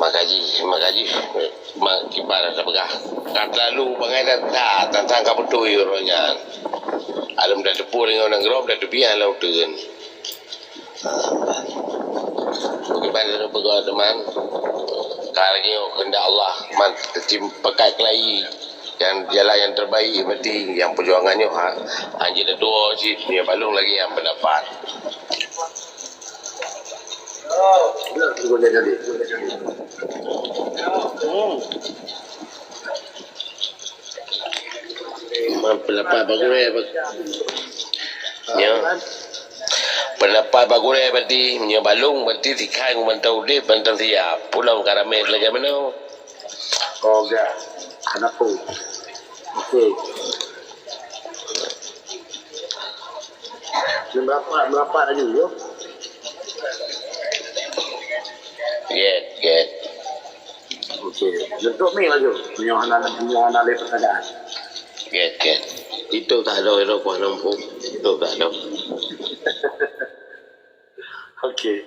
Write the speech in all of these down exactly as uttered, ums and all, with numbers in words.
Maka jih, maka jih, ma-, kiban tapeugah. Ka terlalu bangai that, that, tantang ka beutôi uroe nyan. Aleuem tateupeue deungon nanggroe, tateubiet lam uteuen. Bagaimana tu peugah teman? Ka lagèe nyoe keuheundak Allah, man, teutim pakat keulayi nyang jalan nyang terbaik, berarti nyang peujuangan nyoe ha, hanjeuet tuwoe cit, nyoe balong lagèe nyang pendapat. Hmm. Pendapat bagus, eh, bag-, nyoe. Pendapat bagus, eh, berarti nyoe balong, berarti sikai mantong udép, mantong siap. Pulang ka ramé lagèe meunoe. Oh, ga. Kenapa? Okey. Merapat, merapat laju, yo. Get, get. Okey. Bentuk mi laju. Meunyoe hana, meunyoe hana lé pertanyaan. Get, get. Itu tak ada, itu kuah lempung. Itu tak ada. Okey.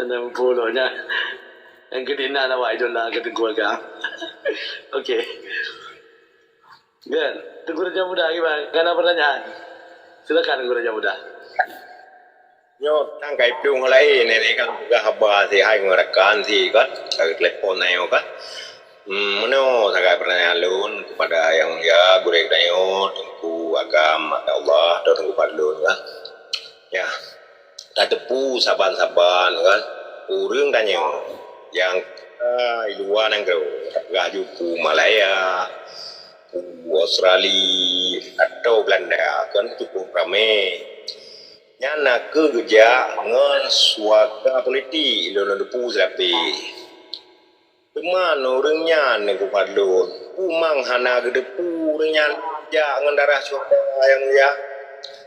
Enam puluh nya. Yang kedina awak itu lah kata keluarga. Okey. Kan, Teungku Raja Muda, gimana? Kan ada pertanyaan? Silakan, Teungku Raja Muda. Nyoe tang kai plueng laén, ini kan peugah haba si hai ngon rakan si kan, ka telepon ayo kan. Hmm, meunoe sagai pertanyaan lôn kepada Yang Mulia Gurèe geutanyoe, Teungku Agam, Masya Allah, atau Teungku Fadlun kan. Ya, tateupeue saban-saban kan, ureueng tanyoe nyang ka i luwa nanggroe, tapeugah ju u Malaya, u Australia, atau Belanda, kan cukup ramé. Nyan na kheueh geujak ngon suaka politik, lôn tateupeue silapeh. Teuma ureueng nyan, Teungku Fadlun, peue mang hana geuteupeue ureueng nyan jak ngon darah syuhada nyang mulia?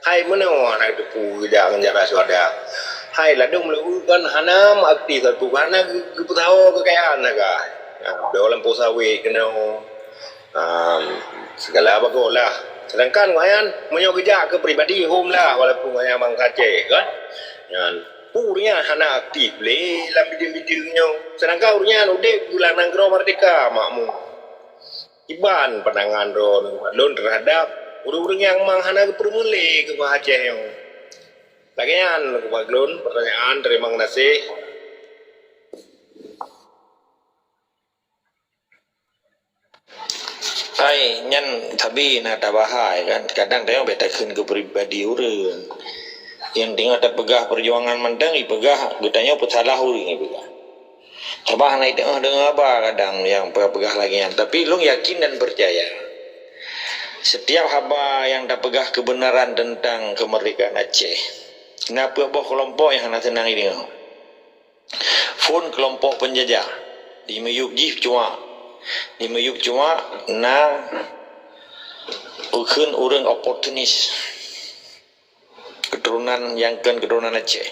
Hai meunoe hana geuteupeue jak ngon darah syuhada? Hai ladôm leueu kan hana meuaktif sapeue, hana geu-, geupeusaho keukayaan sagai. Nah, dua lampôh sawét keunoe. Ah, segala bagoe lah. Sedangkan awaknyan meunyoe geujak keu pribadi hom lah, walaupun awaknyan bansa Aceh kan. Nyan, peue nyan hana aktif lé lam bideueng-bideueng nyoe. Sedangkan ureueng nyan udép lam nanggroe merdeka makmu. Kiban pandangan droe lôn terhadap ureueng-ureueng nyang mang hana geupeurumeuen lé keu bansa Aceh nyoe. Lagèe nyan keubah lôn pertanyaan, terima kasih. Hai, nyan sabe na tabahai kan. Kadang tanyoe bèk takheun keu pribadi ureueng. Nyang teungoh tapeugah perjuangan mantong, ipeugah geutanyoe peusalah ureueng ipeugah. Sabab na i teungoh deungoe haba kadang nyang peugah lagèe nyan. Tapi lôn yakin dan percaya, setiap haba nyang tapeugah keubeunaran teuntang keumeurdekaan Aceh, na peuet boh keulompok nyang hana seunang i deungoe. Phôn keulompok peunjajah, di miyueb jih cuak. Di miyueb cuak na ukheun ureueng oportunis. Keturunan nyang kon keturunan Aceh.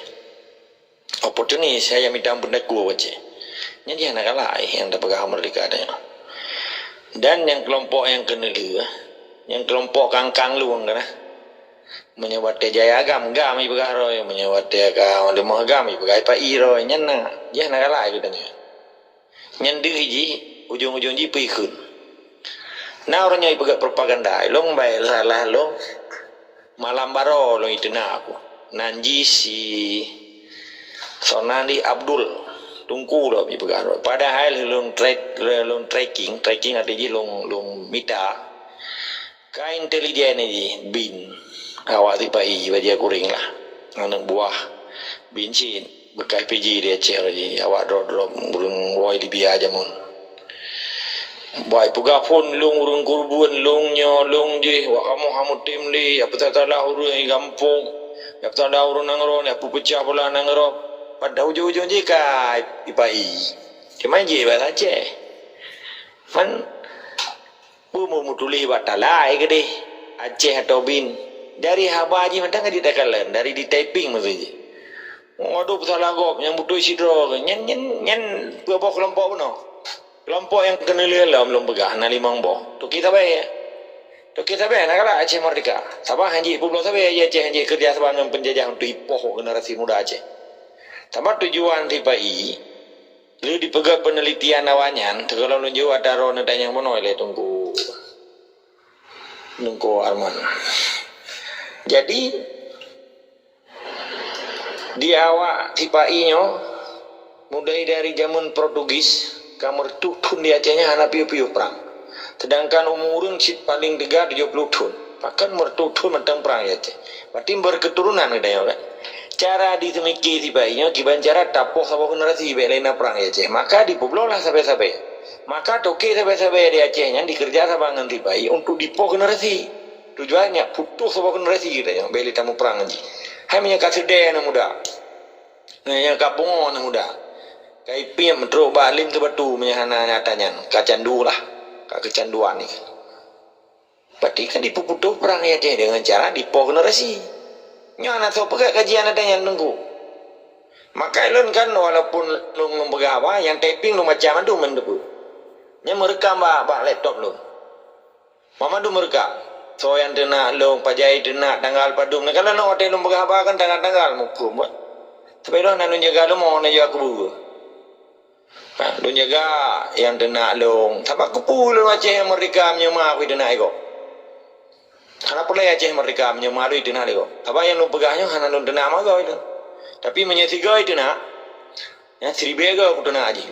Oportunis, hai nyang mita ampôn takue u Aceh. Nyan jih hana galak nyang tapeugah merdeka tanyoe. Dan nyang keulompok nyang keuneulheueh, nyang keulompok kangkang lueng keunah. Meunyoe watèe jaya agam, gam ipeugah droe, meunyoe watèe ka leumoh agam ipeugah ipa-i droe, nyan na, jih hana galak geutanyoe. Nyan deuh jih, ujong-ujong jih peue ikheun. Na ureueng nyoe ipeugah propaganda, lôn bèk salah lôn, malam baroe lôn iteunak aku. Nan jih si Sonali Abdul, Teungku lom ipeugah droe. Padahai lôn track, lôn tracking, tracking arti jih lôn, lôn mita. Ka intelijen jih bin, awak sipa-i bajèe kuréng lah. Aneuk buah bin cit, bekas P J di Aceh lagèe awak droe-droe ureueng woe Libya jameun. Bak ipeugah phôn lôn ureueng keureubeuen, lôn nyoe, lôn jih, wak kamoe hana meutem lé, ya peusalah ureueng di gampông, ya peusalah ureueng nanggroe, ya peupeucah beulah nanggroe. Padahai ujong-ujong jih ka ipa-i. Teuma jih bahasa Aceh. Man Peue meu-, meutuléh bak talai keudeh, Aceh atau bin. Dari haba jih mantong ka jitakalon, dari di-typing maksud jih. Waduh, peusalah gob, nyang beutôi sidroe. Nyan, nyan, nyan peuet boh keulompok bunoe. Keulompok nyang keuneulheueh lom lôn peugah, na limong boh. Toke sabe. Toke sabe, na galak Aceh merdeka. Sabab hanjeuet peubloe sabe, Aceh hanjeuet keureuja sabe ngon peunjajah untuk ipoh generasi muda Aceh. Sabab tujuan sipa-i, lheueh jipeugét peunelitian awaknyan, sigohlom lôn jaweueb atra droeneuh tanyong bunoe lé Teungku, Teungku Arman. Jadi, di awak sipa-i nyoe, mulai dari jameun Portugis, ka meureutoh thon di Aceh nyan hana piôh-piôh prang. Seudangkan umu ureuëng cit paleng teuga tujoh ploh thon. Pakon meureutoh thon mantong prang di Aceh. Berarti beukeuturonan geutanyoe kan? Cara jiseumiké sipa-i nyoe kiban cara tapoh saboh generasi bék lé na prang di Aceh. Maka jipeubloe lah sabe-sabe. Maka toke sabe-sabe di Aceh nyan jikeureuja saban ngon sipa-i untuk jipoh generasi. Tujuan nyak putôh saboh generasi geutanyoe bék lé tamuprang ngon jih. Hai meunyoe ka seudeh aneuk muda. Meunyoe ka pungo aneuk muda. Ka ipiep meutrok bak lem keu batu meunyoe hana nyata nyan, ka candu lah, ka keucanduan nyan. Berarti kan jipeuputôh prang di Aceh deungon cara jipoh generasi. Nyoe hana soe peugah kajian atra nyan Teungku. Maka lôn kan walaupun lôn, lôn peugah haba, nyang typing lôn baca mandum, mandum. Nyan meureukam bak, bak laptop lôn. Mandum meureukam. Soe nyang teunak lôn, pajan teunak, tanggal padum. Nah, kalau lôn watée lôn peugah haba kan tanggal-tanggal muphom, kan? Tapi lôn hana lôn jaga lom, na jua keubeue. Nah, lôn jaga nyang teunak lôn. Sabab keupeue lôn Aceh Merdeka meunyoe ma kuteunak lé gob? Hana peureulée Aceh Merdeka meunyoe ma lôn teunak lé gob. Sabab nyang lôn peugah nyoe hana lôn teunak ma gob lôn. Tapi meunyoe sigoe teunak, nyan siribée goe kuteunak jih.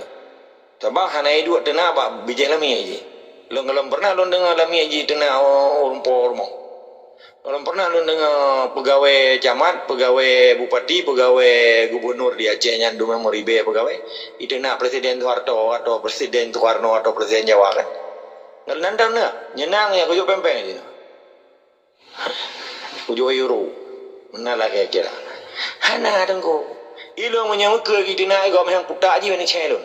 Sabab hana iduek teunak bak bijéh lamiet jih. Lôn gohlom pernah lôn deungoe lamiet jih teunak ureuëng po rumoh. Gohlom pernah lôn deungoe peugawée camat, peugawée bupati, peugawée gubunur di Aceh nyan dumé meuribée peugawée, iteunak Presiden Soeharto atau Presiden Soekarno atau Presiden Jawa kan. Ngon nan dang na, nyeunang ya kujok péng-péng jih. Kujok euro. Meunan lagée kira. Hana Teungku. Ilôn meunyoe meukeue geuteuna igob meuhang kutak jih bak nicée lôn.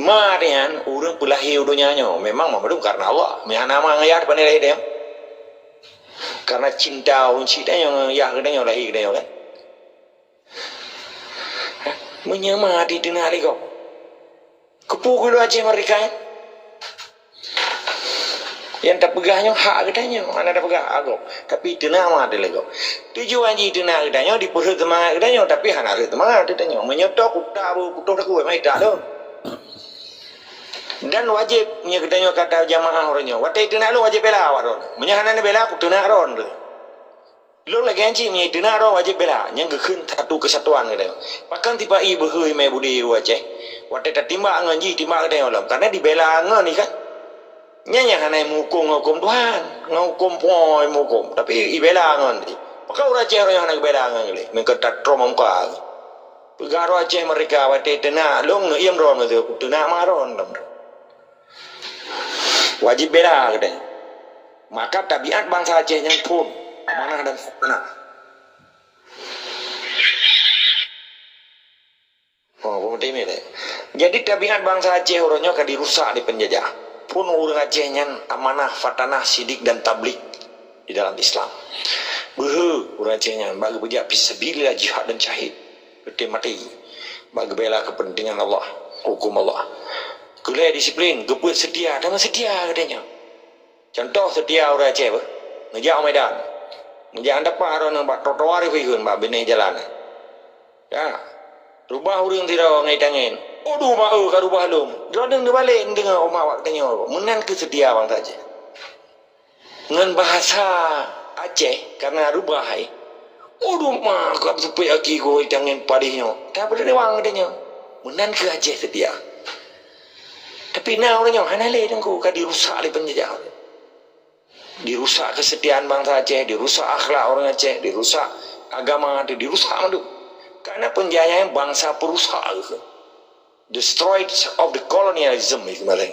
Ma nyan ureuëng peulahé u donya nyoe memang mandum kareuna Allah. Meuhana ma ngayah depan ilée deh. Kareuna cinta ureuëng cit nyoe yah geutanyoe lahé geutanyoe kan. Meunyoe ma diteuna lé gob. Keupeue keu lôn Aceh Merdeka nyan? Nyang tapeugah nyoe hak geutanyoe, hana tapeugah hak gob. Tapi teuna ma dilé gob. Tujuan jih teuna geutanyoe dipeurhot seumangat geutanyoe, tapi hana rhot seumangat geutanyoe. Meunyoe toh kutak beu putôh takue meuitak lôn. Dan wajéb meunyoe geutanyoe ka tajamaah uroe nyoe. Watée teuna lôn wajéb bela awak droen. Meunyoe hana neubela kuteuna droen. Lôn lagée nyan cit meunyoe teuna droe wajéb bela, nyang geukheun satu keusatuan geutanyoe. Pakon tipa-i beuhôi mé budi u Aceh? Watée tatimbak ngon jih timbak geutanyoe lom, karena dibela ngon ikan. Nyan nyang hana meuhukôm ngon hukôm Tuhan, ngon hukôm pungo meuhukôm, tapi ibela ngon jih. Pakon ureuëng Aceh roh nyoe hana geubela ngon lé, meukeue tatrom muka. Peugah droe Aceh merdeka watée teuna lôn ngon iem droe ngon teuna ma droe. Wajéb bela geutanyoe. Maka tabiat bansa Aceh nyan phon, amanah dan fana. Oh, peumeutimé deh. Jadi tabiat bansa Aceh uroe nyoe ka dirusak di penjajah. Phon ureuëng Aceh nyan amanah, fatanah, sidik dan tablig di dalam Islam. Beuhe ureuëng Aceh nyan bak geupeujak fisabilillah jihad dan syahid. Beutôi maté bak geubela kepentingan Allah, hukum Allah. Keulai disiplin, geupeuet seutia, dan seutia geutanyoe. Contoh seutia ureuëng Aceh beuh, neujak u Medan. Neujak dapa droeneuh bak trotoar ikheun bak binéh jalan. Ya. Rubah ureuëng sidroe ngon tangen. Odu ma eu ka rubah lom. Droeneuh neubalek neudeungoe uma awak tanyoe. Meunan keu seutia bansa Aceh. Ngon bahasa Aceh karena rubah hai. Odu ma ka beuteupeue aki goe tangen padeh nyoe. Ka beudewang tanyoe. Meunan keu Aceh seutia. Tapi na ureuëng nyoe hana lé teungku ka dirusak lé penjajah. Dirusak kesetiaan bansa Aceh, dirusak akhlak orang Aceh, dirusak agama, dirusak mandum. Karena penjajahan bansa perusak. Destroyed of the colonialism itu malah.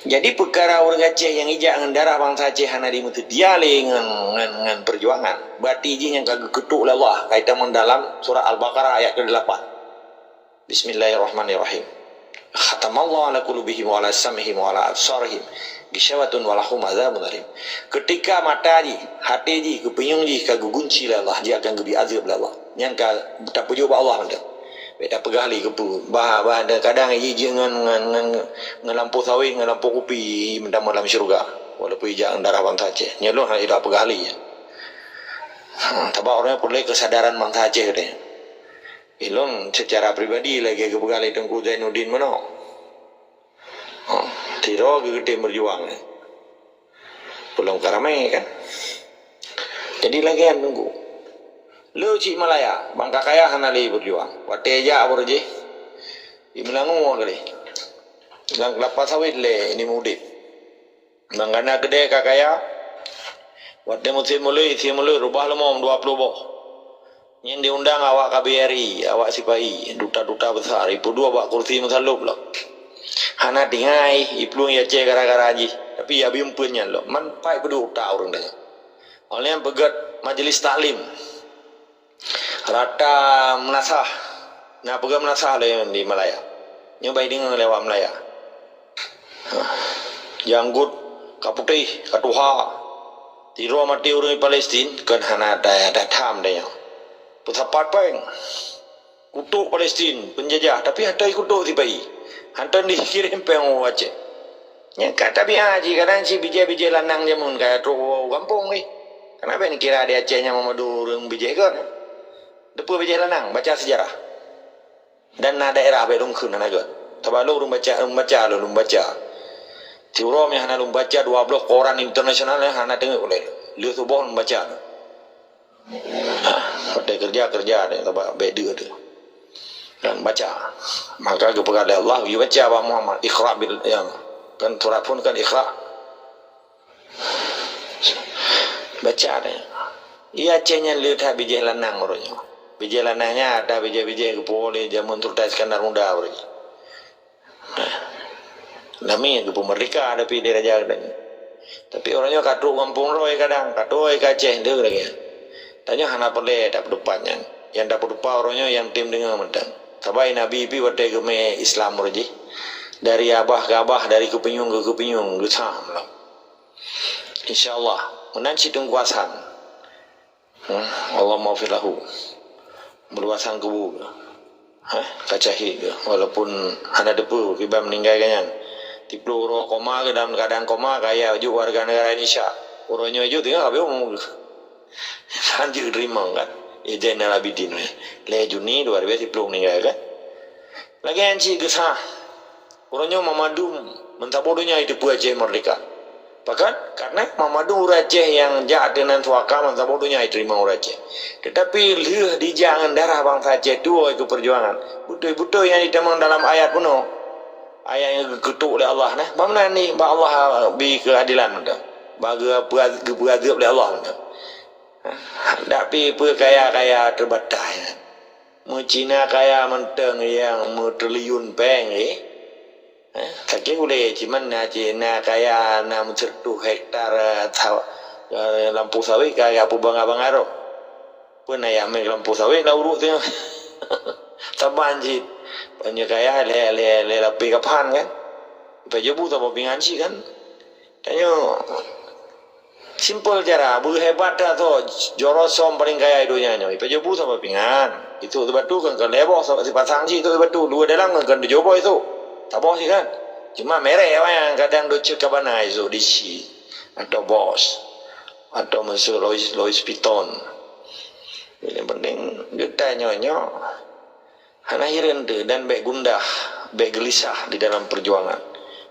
Jadi peukara ureuëng Aceh nyang ijak ngon darah bansa Aceh hana dimeuseutia lé ngon, ngon, ngon peujuangan. Berarti jih nyang ka geukeutuk lé Allah, kaitan ngon dalam surah Al-Baqarah ayat kedelapan. Bismillahirrahmanirrahim. Khatamallahu ala qulubihim wa ala sam'ihim wa ala absarihim ghishawatun wa lahum adzabun alim. Ketika mata jih, hati jih, keupinyueng jih ka geugunci lé Allah, jih akan geubri azab lé Allah. Nyang ka tapeujeuet bak Allah mantong. Bék tapeugah lé keupeue. Bah, bah, kadang jih ngon, ngon, ngon, ngon lampôh sawét, ngon lampôh kupi meutamah lam syeuruga. Walaupun ijak darah bansa Aceh. Nyoe lôn hana ida peugah lé. Sabab ureuëng peureulée keusadaran bansa Aceh teuh. Ilôn secara pribadi lagée geupeugah lé Teungku Zainuddin meunoe. Ha, sidroe geutem beujuang. Peulom ka ramé kan? Jadi lagée nyan Teungku. Le cit Malaya, bang ka kaya hana lé beujuang. Watée jak baroe jih, di Meulangô kali. Lam kelapa sawit lé ini mudit. Bang gana keudée ka kaya, watée musém mulai, isi mulai, rubah leumom dua puluh boh. Nyan diundang awak K B R I, awak sipahi, duta-duta besar, ipeuduek bak kursi meusalôb lom. Hana tinggai, iplueng i Aceh gara-gara jih. Tapi ya bimpeuen nyan lom, man pai peuduek utak ureuëng deungoe. Awak nyan peugét majlis taklim. Rata meunasah. Na peugah meunasah lé di Malaya. Nyoe bai deungoe lé awak Malaya. Janggut ka putéh, ka tuha. Sidroe maté ureuëng Palestin, kon hana ta-, tatham tanyoe. Peusapat péng. Kutok Palestin, peunjajah, tapi hana ikutok sipahi. Hantom dikirém péng u Aceh. Nyan ka tabiat jih, kadang cit bijéh-bijéh lanang jameun ka trok u gampông jih. Kenapa nikira di Aceh nyan meumadu ureuëng bijéh kon? Teupeue bijéh lanang, baca sejarah. Dan na daerah bék lôn kheun hana gét. Sabab lôn ureuëng baca, ureuëng baca lôn, lôn baca. Siuroe nyang hana lôn baca dua bloh koran internasional nyang hana teungeut ulée lôn. Lheueh suboh lôn baca lôn. Ha, watée keureuja, keureuja deh, sabab bék deuh deh. Dan baca. Maka geupeugah lé Allah, "Yue baca, wahai Muhammad, Iqra bil," ya, kan surat pun kan Iqra. Baca deh. Iya, Aceh nyan le that bijéh lanang uroe nyoe. Bijéh lanang nyan ada bijéh-bijéh geupuwoe lé jameun Sultan Iskandar Muda uroe nyoe. Nami nyang geupeumeurdeka tapi di raja geutanyoe. Tapi uroe nyoe ka trok gampông droe kadang, ka trok ka Aceh deuh lagée nyan. Tanyoe hana peureulée tapeutupat nyan. Nyang tapeutupat uroe nyoe nyang tem deungoe mantong. Sabai Nabi pih watée geumé Islam uroe jih, dari abah keu abah, dari kupinyueng keu kupinyueng, geusam lom. Insya Allah, meunan cit Teungku Hasan. Hmm, Allahumma ghfir lahu. Meuluasang kubu geuh. Hah? Ka syahid geuh. Walaupun hana teupeue kiban meuninggai geuh nyan. Tiplôh uroe koma geuh dalam keuadaan koma, kaya jok warga negara Indonesia. Uroe nyoe jok teungoh habéh umu geuh. Hanjeuet teurimong kan. Ya Zainal Abidin weh. Lhée Juni dua ribu tiplôh meuninggai kan. Lagée nyan cit geusah. Uroe nyoe mamandum meusaboh donya jiteupeue Aceh meurdeka. Pakon? Karena mamandum ureuëng Aceh nyang jak ateueh nan suaka meusaboh donya jiteurimong ureuëng Aceh. Teutapi lheueh dijak ngon darah bansa Aceh tuwoe keu peujuangan, beutôi-beutôi nyang jitamong dalam ayat bunoe. Ayat nyang geukeutok lé Allah nah, bak meunan ni bak Allah bi keuadilan mantong. Bak geupeu-, geupeuazeueb lé Allah mantong. Tapi peukaya-kaya teubatai nyan. Meucina kaya mantong nyang meutriliun péng, eh? Eh, sakét ulée, cuman na ci-, na kaya na meuseureutoh hektar, eh, sa-, eh, lampôh sawét ka, ka peubangga-bangga roh. Peue na nyang mé lampôh sawét na urôk teungoh. Saban cit. Panyang kaya lé, lé, lé lapéh kaphan kan. Pajôh bu saboh pingan cit kan. Tanyoe, simpel cara, beuhebat that soe, joroe som paléng kaya di donya nyoe, ipajôh bu saboh pingan. Isôk sibatu kan, kan lhée boh sipasang cit isôk sibatu, dua dalam kan, kan tujoh boh isôk. Saboh cit kan. Cuma merek awaknyan kadang duceuet ka bana isôk di ci, atau Bosch, atau meuseu Louis, Louis Vuitton. Jadi, yang penting geutanyoe nyoe Hana hireuen teuh dan bék gundah, bék geulisah di dalam peujuangan.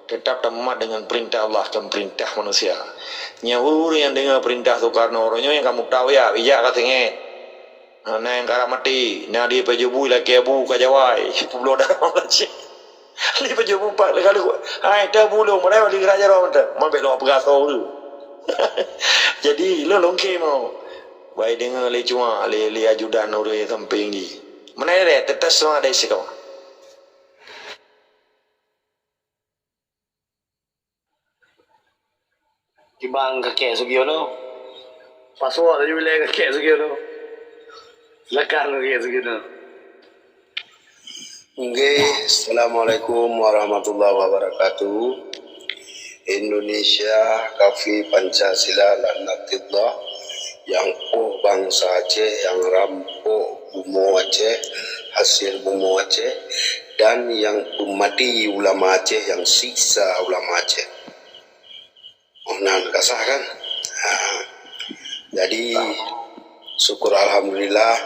Teutap tamat deungon peurintah Allah, kon peurintah manusia. Nyang ureuëng nyang deungoe peurintah Soekarno uroe nyoe nyang ka mutawia, bijak ka teungeut. Na nyang karab maté, na di pajôh bu ilakée bu ka jawai, peubloe darah manusia. Di pajôh bu pat leuka leuka. Hai, teuh bu lôn, meunai bak di raja roh mantong. Man bék lôn peugah soe ureuëng. Jadi, lôn lôn khem. Bai deungoe lé cuak, lé, lé ajudan ureuëng sampéng jih. Meunan lé, teutap seungoh dari sikoe. Kibang kakek Sugiono. Password laju ilée kakek Sugiono. Silakan kakek Sugiono. Nggih, Assalamualaikum warahmatullahi wabarakatuh. Indonesia kafir Pancasila laknatillah, nyang poh bansa Aceh, nyang rampok bumoe Aceh, hasil bumoe Aceh, dan nyang peumati ulama Aceh, nyang siksa ulama Aceh. Oh, nan ka sah kan? Ha. Jadi, Syukur alhamdulillah,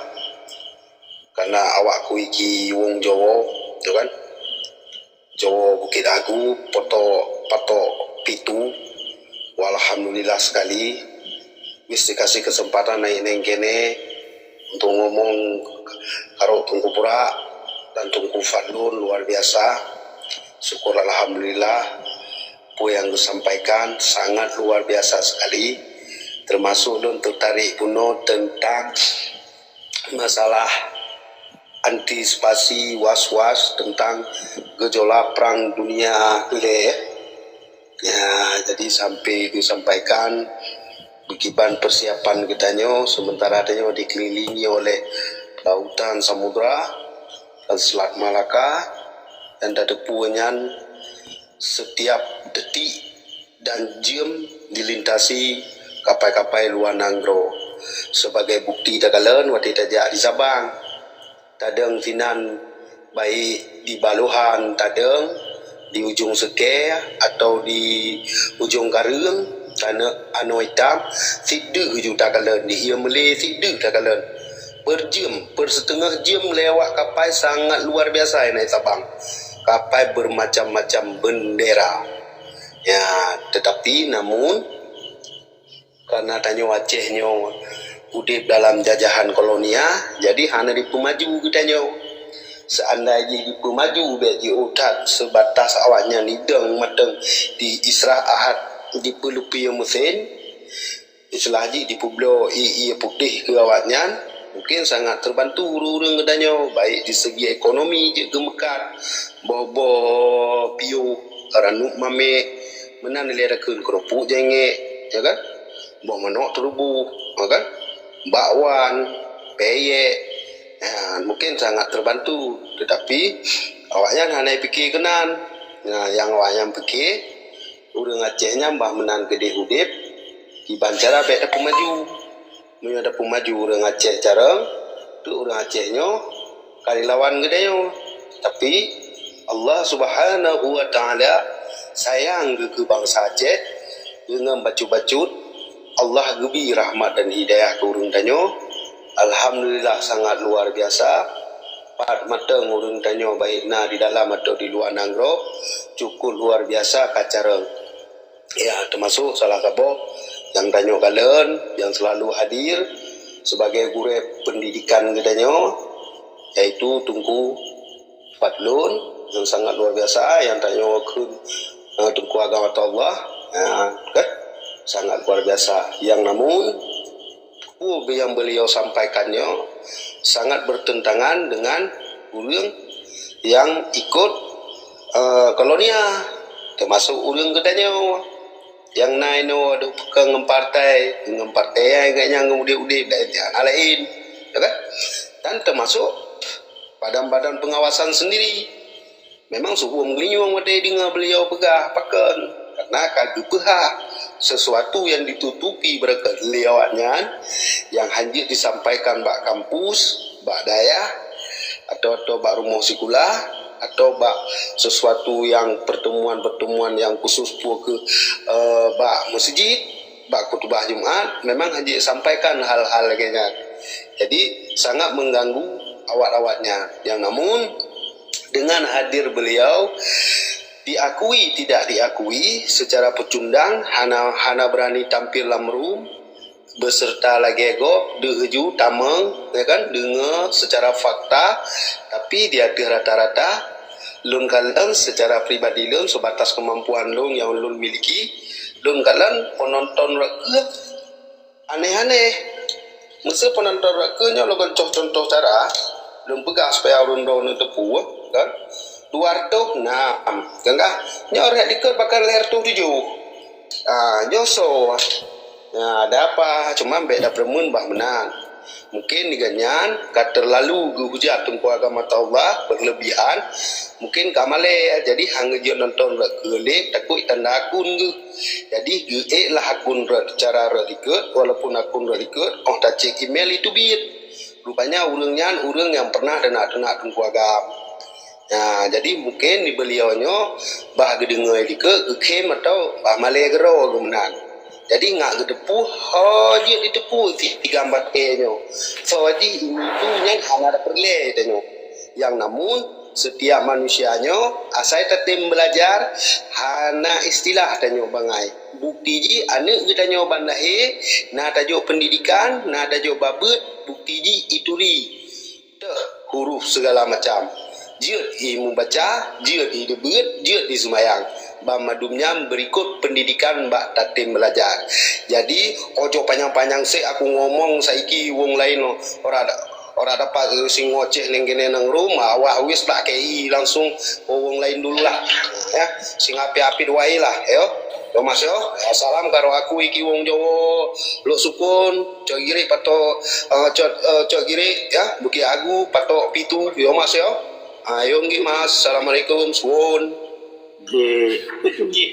karena awak kui ki wong Jowo, tu kan. Jowo Bukit Agu, poto patok pitu. Walhamdulillah sekali. Wis dikasih kesempatan naik neng kene untuk ngomong karo Teungku Burak dan Teungku Fadlun luar biasa. Syukur alhamdulillah. Apa yang disampaikan sangat luar biasa sekali. Termasuk lôn tertarik bunoe tentang masalah antisipasi was-was tentang gejolak perang dunia le. Ya, jadi sampai disampaikan beukiban persiapan geutanyoe, sementara tanyoe dikelilingi oleh lautan samudra dan Selat Malaka, dan tateupeue nyan setiap detik dan jeuem dilintasi kapai-kapai luwa nanggroe. Sebagai bukti takalon watée tajak di Sabang, tadong sinan baik di Balohan tadong, di Ujong Seukée atau di Ujong Kareueng, taneuk anoe itam, sideuh ju takalon, di ié meulé sideuh takalon. Per jeuem, per siteungoh jeuem lewat kapai sangat luar biasa inan Sabang. Kapai bermacam-macam bendera. Ya, tetapi namun karena tanyoe Aceh nyoe udeb dalam jajahan kolonia, jadi hana dipeumaju geutanyoe. Seandai jih dipeumaju, bék jiôh that sebatas awaknyan idong mantong di Isra Ahad dipeulupie meusén, istilah jih dipeubloe ié-ié putéh keu awaknyan, mungkin sangat terbantu ureuëng-ureuëng geutanyoe, baik di segi ekonomi jeuet geumeukat, boh-boh piôh, ranup maméh, meunan lé takheun keureupuk jengek, ya kan? Boh manok teuruboh, ya kan? Bakwan, peyek, ya, mungkin sangat terbantu. Tetapi awaknyan hana pike keunan. Nah, yang awaknyan pike, ureuëng Aceh nyan bah meunan keudeh udeb, kiban cara bék tapeumaju. Meunyoe tapeumaju ureuëng Aceh carông, tu ureuëng Aceh nyoe ka dilawan geutanyoe. Tapi Allah Subhanahu wa Taala sayang geuh keu bansa Aceh, deungon bacut-bacut Allah geubi rahmat dan hidayah keu ureuëng tanyoe. Alhamdulillah, sangat luar biasa. Pat mantong ureuëng tanyoe, baik na di dalam atau di luwa nanggroe, cukup luar biasa ka carông. Ya, termasuk salah saboh nyang tanyoe kalon, nyang selalu hadir sebagai gurée pendidikan geutanyoe, yaitu Teungku Fadlun, nyang sangat luar biasa, nyang tanyoe kheun, eh, Teungku Agam Attaullah, ya, kan? Sangat luar biasa. Nyang namun, peue nyang beliau sampaikan nyoe sangat bertentangan dengan ureuëng nyang ikut, eh, kolonia, termasuk ureuëng geutanyoe. Nyang na inoe duek peukong ngon partai, ngon partai nyang ingat nyan ngon udeb-udeb, dan nyang laén, ya kan? Dan termasuk badan-badan pengawasan sendiri. Memang seuuem geulinyueng watée deungoe beliau peugah pakon, karena ka geupeuhah sesuatu yang ditutupi barangkali lé awaknyan, yang hanjeuet disampaikan bak kampus, bak dayah, atau, atau bak rumoh sikula, atau bak sesuatu yang pertemuan-pertemuan yang khusus peue keu, eh, bak meuseujid, bak khutbah Jumat, memang hanjeuet sampaikan hal-hal lagée nyan. Jadi, sangat mengganggu awak-awaknyan. Yang namun, dengan hadir beliau, diakui tidak diakui, secara pecundang, hana, hana berani tampil lam room, beserta lagée gob, deuh ju tamong, ya kan, deungoe secara fakta, tapi di ateueh rata-rata, lôn kalon secara pribadi lôn, sebatas kemampuan lôn nyang lôn miliki, lôn kalon penonton rot keuh aneh-aneh. Meuseu penonton rot keuh nyoe lôn contoh-contoh cara, lôn peugah supaya ureuëng droeneuh teupeu, kan? Dua reutôh nam, kan kah? Nyoe rot likot bahkan lhée reutôh tujoh. Ah, nyoe soe? Nah, ada apa? Cuma bék tapeureumeun bah meunan. Mungkin geuhnyan ka terlalu geuhujat Teungku Agam Attaullah, berlebihan. Mungkin ka malée, jadi han geujok nonton rot keuh lé, takot tanda akun geuh. Jadi, geuék lah akun rot, cara rot likot, walaupun akun rot likot, óh tacek email itu biet. Rupanya ureuëng nyan ureuëng nyang pernah teunak-teunak Teungku Agam. Nah, jadi mungkin di beliau nyoe bah geudeungoe likot, geukhém atau bah malée keudroe geuh meunan. Jadi ngat geuteupeu ho jeuet jiteupeu si tiga batée nyoe. Soe jih imeum nyan hana peureulée tanyoe. Nyang namun, setiap manusia nyoe asai tatem beulajar, hana istilah tanyoe bangai. Bukti jih aneuëk geutanyoe ban lahé na tajok peundidikan, na tajok babeuet, bukti jih ituri teuh huruf segala macam. Jeuet i mubaca, jeuet i deubeuet, jeuet i seumayang. Ban mandum nyan beurikot peundidikan bak tatem beulajar. Jadi, ojo panyang-panyang sek aku ngomong saiki wong laén ora, ora dapat singoh cek neng kene nang rum, awak wis bak kei langsung wong laén dulu lah. Ya, sing api-api dua lah, yo. Yo Mas yo. Salam karo aku iki wong Jowo, Lok Sukon, Cok Girik patok, eh, Cok, eh, Cok Girik, ya, Bukit Agu, patok pitu, yo Mas yo. Ayo nggih Mas. Assalamualaikum, suwon. Nggih. Nggih.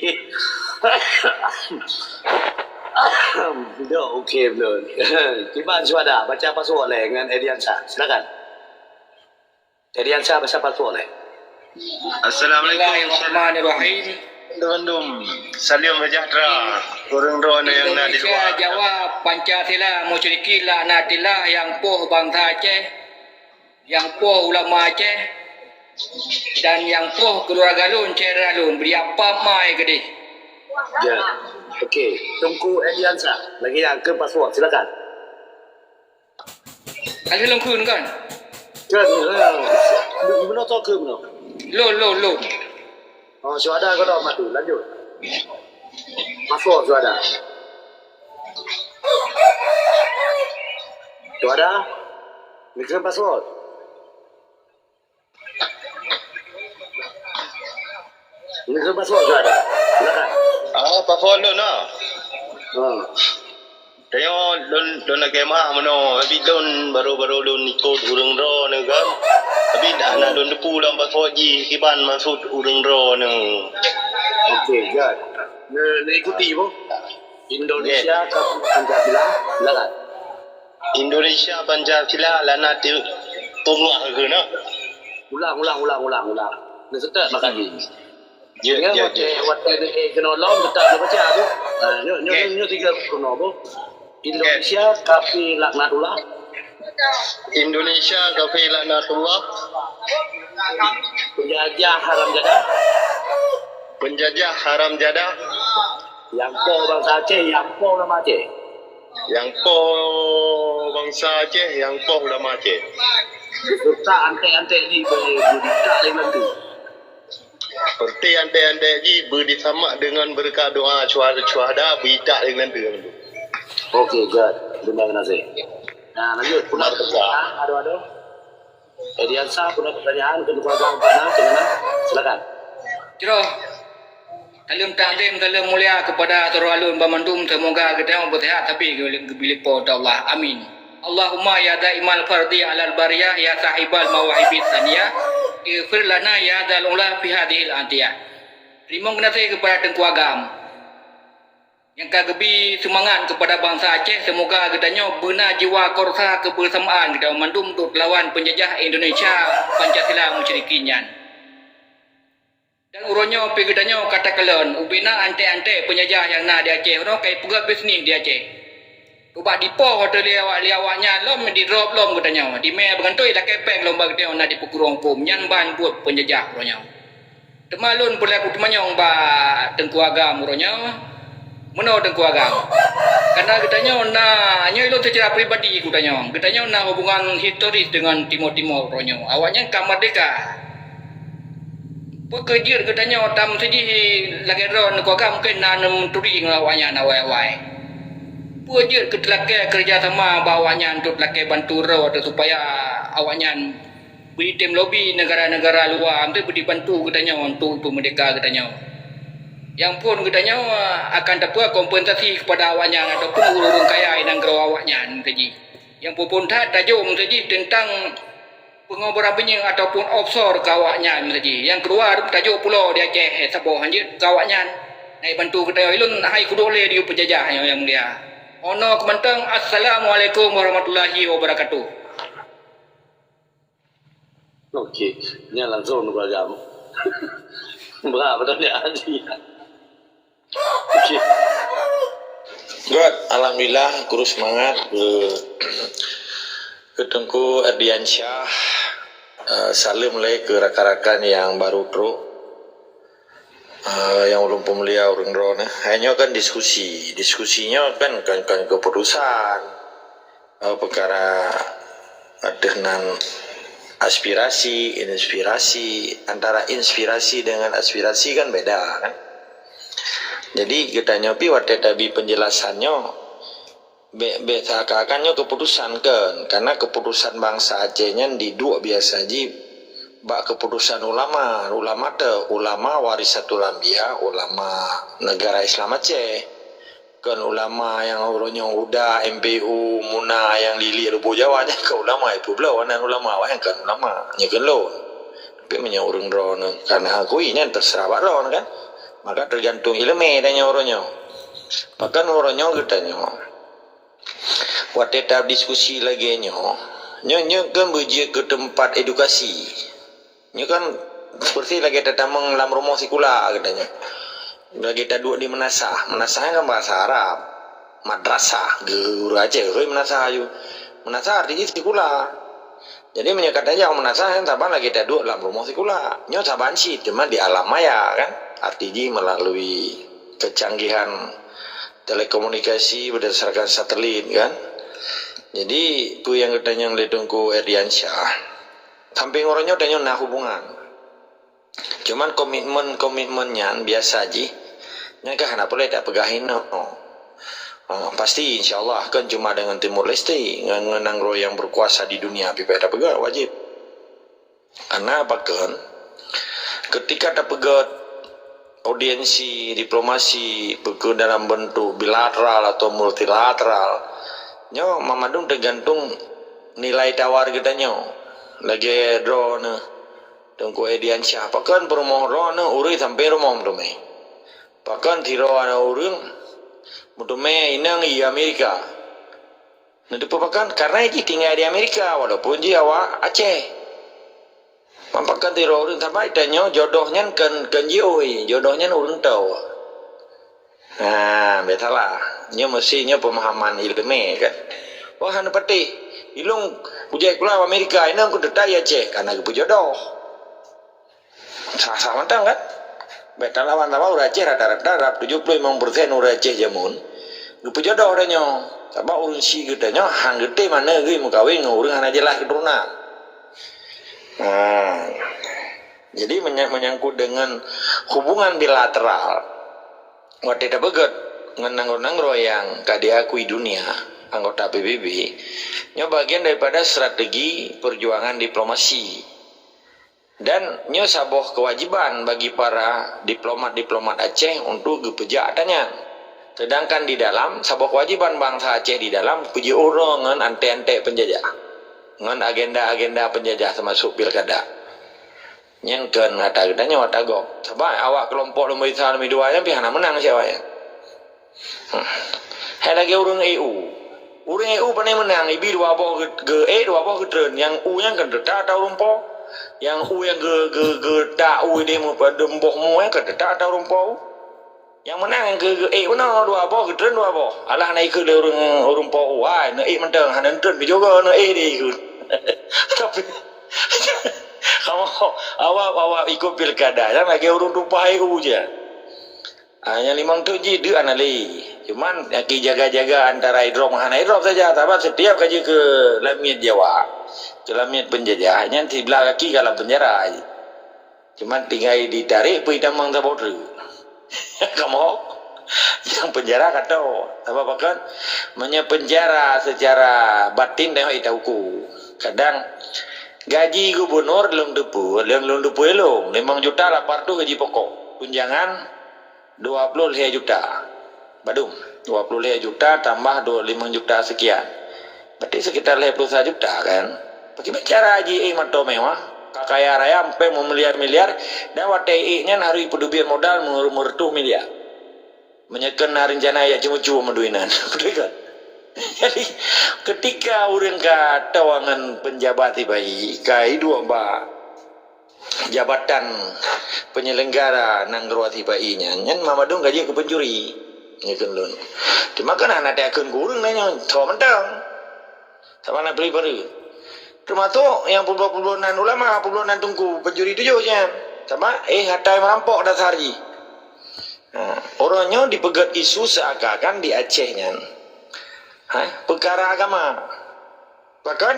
Dah okey belum? Kiban suara, baca password leh ngan Ediansa. Silakan. Ediansa, baca password leh. Assalamualaikum. Bismillahirrahmanirrahim. Bandum, salam sejahtera. Ureuëng droeneuh nyang na di Indonesia, luwa. Jawa, Pancasila, musyrikin, laknatillah, nyang poh bansa Aceh, nyang poh ulama Aceh, dan nyang poh keuluwarga lôn, syedara lôn, bri apa mai keudeh. Ya. Okey, Teungku Ediansa, lagi nyang keu password, silakan. Ka lheueh lôn kheun kan? Kan, eh, meunoe toh kheun meunoe? Lôn, lôn, lôn. Oh, syuhada ka lom mati. Lanjut. Password syuhada. Syuhada. Neukheun password. Neukheun password syuhada. Silakan. Ah, password lôn, ah. Hmm. Tanyoe lôn, lôn lagée meuah meunoe, tapi lôn barô-barô lôn ikot ureuëng droeneuh kan. Tapi hana lôn teupeu lam password jih kiban maksud ureuëng droeneuh. Okey, good. Ne, ne ikuti boh. Indonesia, yes. Pancasila, silakan. Indonesia, Pancasila, laknatillah keu na. Ulang, ulang, ulang, ulang, ulang. Neuseutôt maka jih. Ya, ya, ya. Watée, watée, eh, keunoe lom, teutap neubaca tu. Ha, nyoe, nyoe, nyoe tiga keunoe tu. Indonesia, kafé laknatullah. Indonesia, kafé laknatullah. Penjajah haram jadah. Penjajah haram jadah. Nyang poh bansa Aceh, nyang poh ulama Aceh. Nyang poh bansa Aceh, nyang poh ulama Aceh. Serta antek-antek di be-, beudita lé nanti. Seperti antek-antek jih beudisamak dengan berkat doa syuha-, syuhada beuitak dengan tu. Okey, good. Terima kasih. Nah, lanjut. Pernah pertanyaan? Aduh, aduh. Ediansa, pernah pertanyaan? Kedua orang mana? Kemana? Silakan. Jroh. Taleuem takzim, taleuem mulia kepada syedara lôn banmandum, semoga geutanyoe beuseuhat sabe geubi lé Po teu Allah. Amin. Allahumma ya daimal fardhi alal bariyah, ya sahibal mawahibis saniyah, ighfir lana ya dzal ula fi hadzihil atiyah. Teurimong geunaséh keupada Teungku Agam nyang ka geubi seumangat keupada bansa Aceh, seumoga geutanyoe beuna jiwa korsa keubeusamaan geutanyoe mandum untuk lawan peunjajah Indonesia Pancasila musyrikin nyan. Dan uroe nyoe pih geutanyoe ka takalon, ubena antek-antek peunjajah nyang na di Aceh uroe ka jipeugöt bisnis di Aceh. Ubak dipoh ateueh lé awak, lé awaknyan lom, didrop lom geutanyoe. Dimé beugantôi lakée péng lom bak geutanyoe na dipeukurong huköm. Nyan ban buet peunjajah uroe nyoe. Teuma lôn peulaku teumanyong bak Teungku Agam uroe nyoe. Meunoe Teungku Agam. Karena geutanyoe na, nyoe lôn seucara pribadi kutanyong. Geutanyoe na hubungan historis deungon Timor-Timor uroe nyoe. Awaknyan ka merdeka. Peu kheueh jeuet geutanyoe tam sideh lagée droe Teungku Agam mungken na neuturi ngon awaknyan awai-awai. Peu jeuet keu teulakée keureuja sama bak awaknyan untuk teulakée bantu droe supaya awaknyan beuitem lobi negara-negara luwa untuk beudibantu geutanyoe untuk peumeurdeka geutanyoe. Nyang phon geutanyoe akan tapeue kompensasi keupada awaknyan ataupun ureuëng-ureuëng kaya i nanggroe awaknyan teuji. Nyang phon-phon that tajok meusaji teuntang peungoh barang beunyeuk ataupun offshore keu awaknyan meusaji. Nyang keudua, tajok pulo di Aceh saboh hanjeuet keu awaknyan. Nai bantu geutanyoe ilôn hai kudok lé di peunjajah nyoe nyang mulia. Ono keumantong, Assalamualaikum warahmatullahi wabarakatuh. Okey, nyan langsung keuluwarga. Brat beutôi dia haji. Okey. Good, alhamdulillah, kurus semangat ke, ke Teungku Ardiansyah. Uh, salam lé ke rakan-rakan yang baru trok, uh, yang ulôn peumulia ureuëng droe nyoe. Hai nyoe kan diskusi. Diskusi nyoe kan, kan, kan keputusan. Uh, perkara ateueh nan aspirasi, inspirasi. Antara inspirasi dengan aspirasi kan beda kan. Jadi geutanyoe pi watée tabi penjelasan nyoe, bék, bék seakan-akan nyoe keputusan kan, karena keputusan bansa Aceh nyan diduek biasa jih bak keputusan ulama. Ulama teu, ulama warisatul anbiya, ulama negara Islam Aceh. Kon ulama nyang uroe nyoe uda, M P U, MUNA nyang liliek lubô Jawa nyan kon ulama ipeubloe, nan ulama awaknyan kon ulama, nyoe kon lôn. Tapi meunyoe ureuëng droeneuh ka na akui, nyan terserah bak lôn kan. Maka tergantung iéleumé tanyoe uroe nyoe. Pakon uroe nyoe geutanyoe watée tadiskusi lagée nyoe, nyoe, nyoe kan beujeuet keu teumpat edukasi. Nyoe kan seperti lagée tatamong lam rumoh sikula geutanyoe. Lagée taduek di meunasah. Meunasah kan bahasa Arab. Madrasah, geu-, ureuëng Aceh, ureuëng meunasah aju. Meunasah arti jih sikula. Jadi meunyoe ka tajak meunasah kan saban lagée taduek lam rumoh sikula. Nyoe saban cit, cuma di alam maya kan. Arti jih melalui kecanggihan telekomunikasi berdasarkan satelit kan. Jadi, peue nyang geutanyong lé Teungku Ardiansyah, sampéng uroe nyoe tanyoe na hubungan. Cuman komitmen-komitmen nyan biasa jih, nyan ka hana peureulée tapeugah inoe. Ah, pasti insya Allah kan cuma dengan Timor Leste, ngon, ngon nanggroe nyang berkuasa di dunia pih payah tapeugah, wajib. Karena pakon, ketika tapeugah audiensi diplomasi, peue dalam bentuk bilateral atau multilateral, nyoe mandum tergantung nilai tawar geutanyoe. Lagée droeneuh, Teungku Ardiansyah, pakon peurumoh droeneuh ureuëng sampéng rumoh meuteumé. Pakon sidroe ureuëng meuteumé inong i Amerika. Neuteupeue pakon? Karena jih tinggai di Amerika, walaupun jih awak Aceh. Pakon sidroe ureuëng saban tanyoe jodoh nyan kon, kon jiôh, jodoh nyan ureuëng toe. Nah, biasalah. Nyoe meusti nyoe pemahaman iéleumé kan. Wah, hana patéh. Ilôn kujak sikula Amerika, inong ku teutai Aceh, karena geupeujodoh. Sah-sah mantong kan? Bék talawan, sabab ureuëng Aceh rata-rata rab tujoh ploh limong persen ureuëng Aceh jameun geupeujodoh tanyoe. Sabab ureuëng syiek geutanyoe han geutem aneuk geuh meukawen ngon ureuëng hana jeulaih keuturonan. Nah, jadi menya-, menyangkut dengan hubungan bilateral, watée tapeugét ngon nanggroe-nanggroe nyang ka diakui dunia, anggota P B B, nyoe bagian daripada strategi perjuangan diplomasi. Dan nyoe saboh keuwajéban bagi para diplomat-diplomat Aceh untuk geupeujak ata nyan. Sedangkan di dalam, saboh keuwajéban bansa Aceh di dalam, peujiôh uroe ngon antek-antek peunjajah, ngon agenda-agenda peunjajah, teumasuk pilkada. Nyan kon ata geutanyoe, ata gob. Sabab awak keulompok nomor sa, nomor dua nyan pih hana meunang siat awaknyan. Hmm. Hai lagée ureuëng A U. Ureuëng A U pane meunang, ibi dua boh geu-, geu-, eh, dua boh geutreun. Nyang U nyan kan teutak ata ureuëng po. Nyang U nyang geu-, geu-, geutak U ideh meupadum boh mu nyan kan teutak ata ureuëng po. Nyang meunang nyang geu-, geu-, eh, bunoe dua boh geutreun dua boh. Alah na ikheun lé ureuëng, ureuëng po U, ai, neuék mantong, hana neutreun pih juga neuék deh ikheun. Tapi kamoe awak-awak ikut pilkada, nyan lagée ureuëng tumpah A U je. Ah, nyang limong teuk jih deuek hana lé. Cuman, nyang jaga-jaga antara idrop ngon hana idrop saja. Sabab setiap ka jeuet keu lamiet Jawa, keu lamiet peunjajah, nyan siblah gaki ka lam peunjara jih. Cuman tinggai ditarek peue itamong saboh treuk. Kamoe nyang peunjara ka toe. Sabab pakon? Meunyoe peunjara secara batin teuh ita uku. Kadang gaji gubunur lôn teupeu, lôn, lôn teupeu lôn, limong juta lapan ratus gaji pokok. Tunjangan dua puluh lhée juta. Badum, dua puluh lhée juta tambah dua, limong juta sekian. Berarti sekitar lhée puluh sa juta kan? Bagaimana cara Haji Iék mantong mewah? Ka kaya raya, ampé meumiliar-miliar, dan watée Iék nyan harôh ipeuteubiet modal meu-, meureutôh miliar. Meunyoe kon na reuncana jak ceumeucue meuduek inan. Beutôi kan? Jadi, ketika ureuëng ka toe ngon peunjabat sipa-i, ka iduek bak jabatan penyelenggara nanggroe sipa-i nyan, nyan mandum ka jeuet keu pencuri. Nyoe kheun lôn. Cuma kan hana takheun keu ureuëng nyan nyoe, tho mantong. Sama na peuli-peuli. Termasuk nyang peubloe-peubloe nan ulama, peubloe nan teungku, pencuri tuyôh nyan. Sama, eh, hatai merampok dasar jih. Ha, uroe nyoe dipeugét isu seakan-akan di Aceh nyan, ha, peukara agama. Bahkan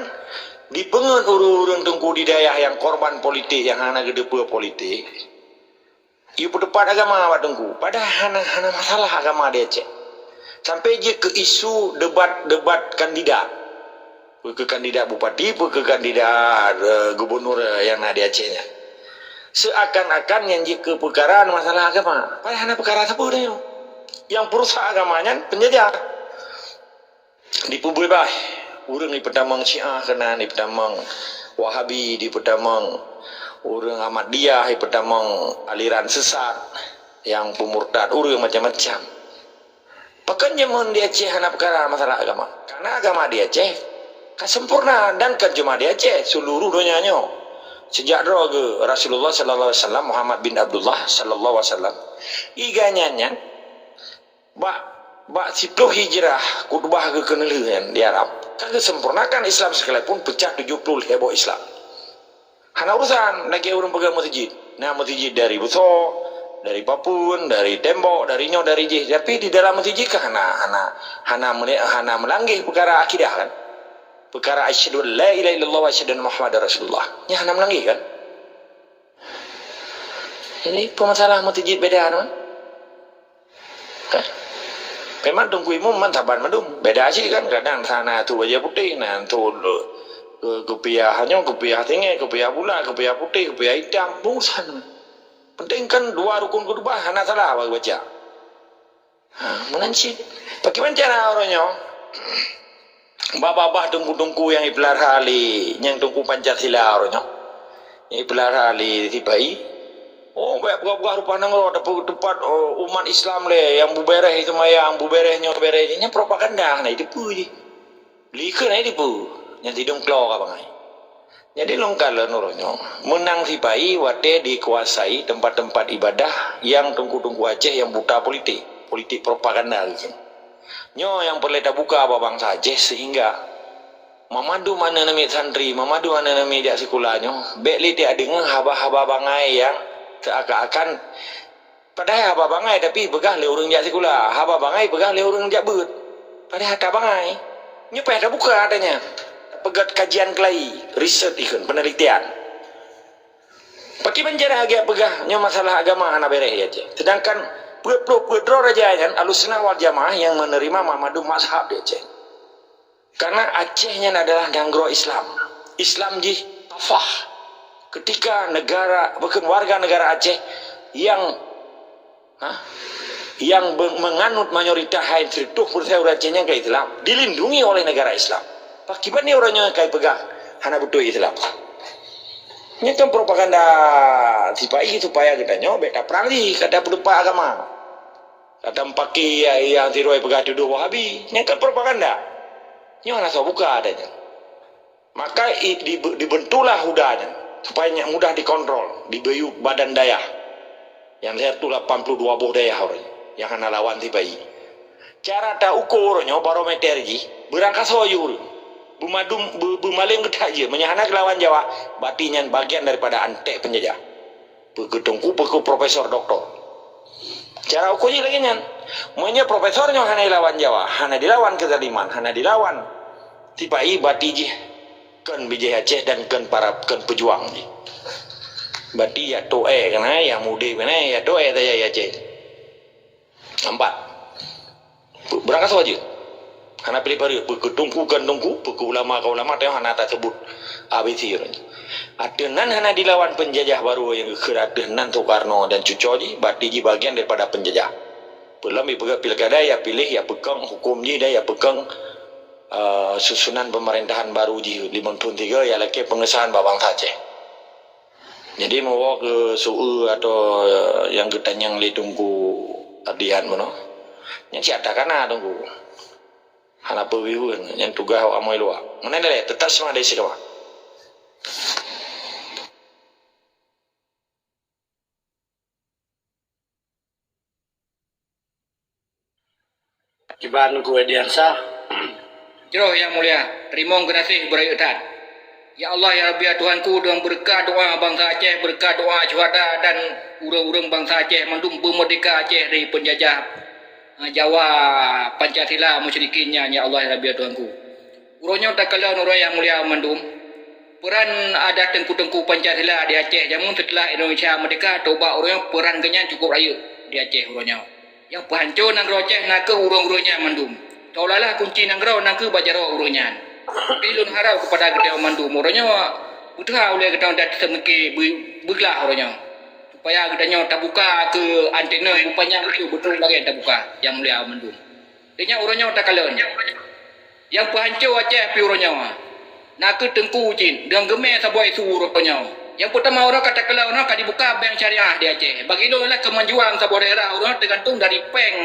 dipeungeut ureuëng-ureuëng teungku di dayah nyang korban politik, nyang hana geuteupeue politik, yue peuteupat agama bak teungku. Padahai hana, hana masalah agama di Aceh. Sampai jeuet keu isu debat-debat kandidat. Peu keu kandidat bupati, peu keu kandidat, eh, gubunur, eh, nyang na di Aceh nyan. Seakan-akan nyang jeuet keu peukara masalah agama. Padahai hana peukara sapeue tanyoe. Nyang peurusak agama nyan penjajah. Dipeubeubaih. Ureuëng jipeutamong Syiah keunan, jipeutamong Wahabi, jipeutamong ureuëng Ahmadiyah, jipeutamong aliran sesat nyang peumurtad, ureuëng macam-macam. Pakon jameun di Aceh hana peukara masalah agama? Karena agama di Aceh ka sempurna dan kon cuma di Aceh, seluruh donya nyoe. Sejak droe geuh Rasulullah sallallahu alaihi wasallam, Muhammad bin Abdullah sallallahu alaihi wasallam, iga nyan nyan bak, bak siploh Hijrah, khutbah geuh keuneulheueh nyan di Arab, ka geusempurnakan Islam, sekalipun peucah tujoh ploh lhée boh Islam. Hana urusan lagée ureuëng peugah meuseujid. Na meuseujid dari busoe, dari papeuen, dari tembok, dari nyoe, dari jih. Tapi di dalam meuseujid kan hana, hana, hana meule-, hana meulanggeh peukara akidah kan? Peukara asyhadu an la ilaha illallah wa asyhadu anna Muhammadar Rasulullah. Nyan hana meulanggeh kan? Jadi, peue masalah meuseujid beda tu kan? Kan? Memang teungku imum man saban mandum. Beda cit kan, kadang sana tu bajée putéh, na tu, eh, kupiah nyoe, kupiah tinggai, kupiah bulat, kupiah putéh, kupiah itam, bungsan. Penting kan dua rukun khutbah hana salah bak baca. Ha, meunan cit. Pakriban cara uroe nyoe? Babah-babah teungku-teungku nyang jipeulara lé, nyang teungku Pancasila uroe nyoe. Nyang jipeulara lé sipai. Oh, bèk peugah-peugah rupa nanggroe, tapi teumpat, oh, umat Islam lé, nyang beubeureh seumayang, beubeureh nyoe, beureh nyoe, nyan propaganda, hana jiteupeue jih. Likheun hana jiteupeue, nyan sidong klo ka bangai. Jadi lôn kalon uroe nyoe, meunang sipai watée dikuasai teumpat-teumpat ibadah nyang teungku-teungku Aceh nyang buta politik, politik propaganda geuh. Nyoe nyang peureulée tabuka bak bansa Aceh sehingga mamandum aneuk namiet santri, mamandum aneuk namiet jak sikula nyoe, bèk lé tadeungoe haba-haba bangai nyang seakan-akan, padahai haba bangai tapi peugah lé ureuëng jak sikula, haba bangai peugah lé ureuëng jak beuet. Padahai hata bangai. Nyoe payah tabuka ata nyan. Peugét kajian keulayi, riset ikheun, penelitian. Pakriban cara lagée peugah nyoe masalah agama hana beres ya cek. Sedangkan peuet ploh peuet droe raja nyan Ahlussunnah wal Jamaah nyang menerima mamandum mazhab di Aceh. Karena Aceh nyan adalah nanggroe Islam. Islam jih tafah. Ketika negara, bukan warga negara Aceh yang, ha, yang be-, menganut mayoritas hai seratus persen ureuëng Aceh nyan ka Islam, dilindungi oleh negara Islam. Pakriban ni ureuëng nyoe ka peugah hana beutôi Islam. Nyan kan propaganda sipai supaya geutanyoe bèk taprang jih, ka tapeuleupa agama. Ka tampaki ya, yang sidroe peugah tudoh Wahabi. Nyan kan propaganda. Nyoe hana soe buka ata nyan. Maka i-, di-, dibentuklah Huda nyan supaya nyak mudah dikontrol, dibayu badan dayah. Nyang lhèe reutôh lapan ploh dua boh dayah uroe nyoe nyang hana lawan sipai. Cara ta ukur nyoe barometer jih, beurangkasoe jih ureuëng. Beumadum, beu-, beumalém geutak jih. Meunyoe hana geulawan Jawa, berarti nyan bagian daripada antek penjajah. Peu keu teungku, peu keu profesor, doktor. Cara ukur jih lagée nyan. Meunyoe profesor nyoe hana dilawan Jawa, hana dilawan keuzaliman, hana dilawan sipai, berarti jih kon bijéh Aceh dan kon para, kon peujuang jih. Berarti ya toh ék keunan, ya mudé keunan, ya toh ék saja ya Aceh. Empat. Beurangkasoe jeuet. Hana piléh pareuk, peu keu teungku kon teungku, peu keu ulama kon ulama, tanyoe hana taseubut A B C. Ateueh nan hana dilawan penjajah baru nyang geukheun ateueh nan Soekarno dan cuco jih, berarti jih bagian daripada penjajah. Peulom jipeugah pilkada, ya piléh, ya peukong huköm jih dan ya peukong, eh, susunan pemerintahan baru jih limong thon tiga, ya lakée pengesahan bak bansa Aceh. Jadi meuwoe keu su-, atau nyang geutanyong lé Teungku Adian bunoe, nyan siat takana Teungku. Hana peue-peue, nyan tugaih awak amai luwa. Meunan lé, teutap seumangat dari sikawa. Ban Kuediansa. Jroh yang mulia, teurimong geunaséh beurayeuk that. Ya Allah, ya Rabbi, ya Tuhanku, deungon beureukat doa bansa Aceh, beureukat doa syuhada dan ureuëng-ureuëng bansa Aceh mandum beumeurdeka Aceh dari peunjajah, eh, Jawa, Pancasila, musyrikin nyan, ya Allah, ya Rabbi, ya Tuhanku. Uroe nyoe takalon ureuëng nyang mulia mandum. Peran adat teungku-teungku Pancasila di Aceh jameun seuteulah Indonesia meurdeka, teuba uroe nyoe peran geuhnyan cukup rayeuk di Aceh uroe nyoe. Nyang peuhanco nanggroe Aceh na kheueh ureuëng-ureuëng nyan mandum. Seolah-olah kunci nanggroe na kheueh bak jaroe ureuëng nyan. Tapi lôn harab keupada geutanyoe mandum uroe nyoe, beuteuha ulée geutanyoe dat seumike beu-, beuglah uroe nyoe. Supaya geutanyoe tabuka keu antena nyang panyang itu beutôi lagée tabuka, nyang mulia mandum. Di nyan uroe nyoe takalon. Nyang peuhanco Aceh pih uroe nyoe na kheueh teungku cit deungon geumé saboh isu uroe nyoe. Nyang peutama uroe ka takalon uroe ka dibuka bank syariah di Aceh. Bagi lôn lah keumanjuan saboh daerah uroe teugantung dari péng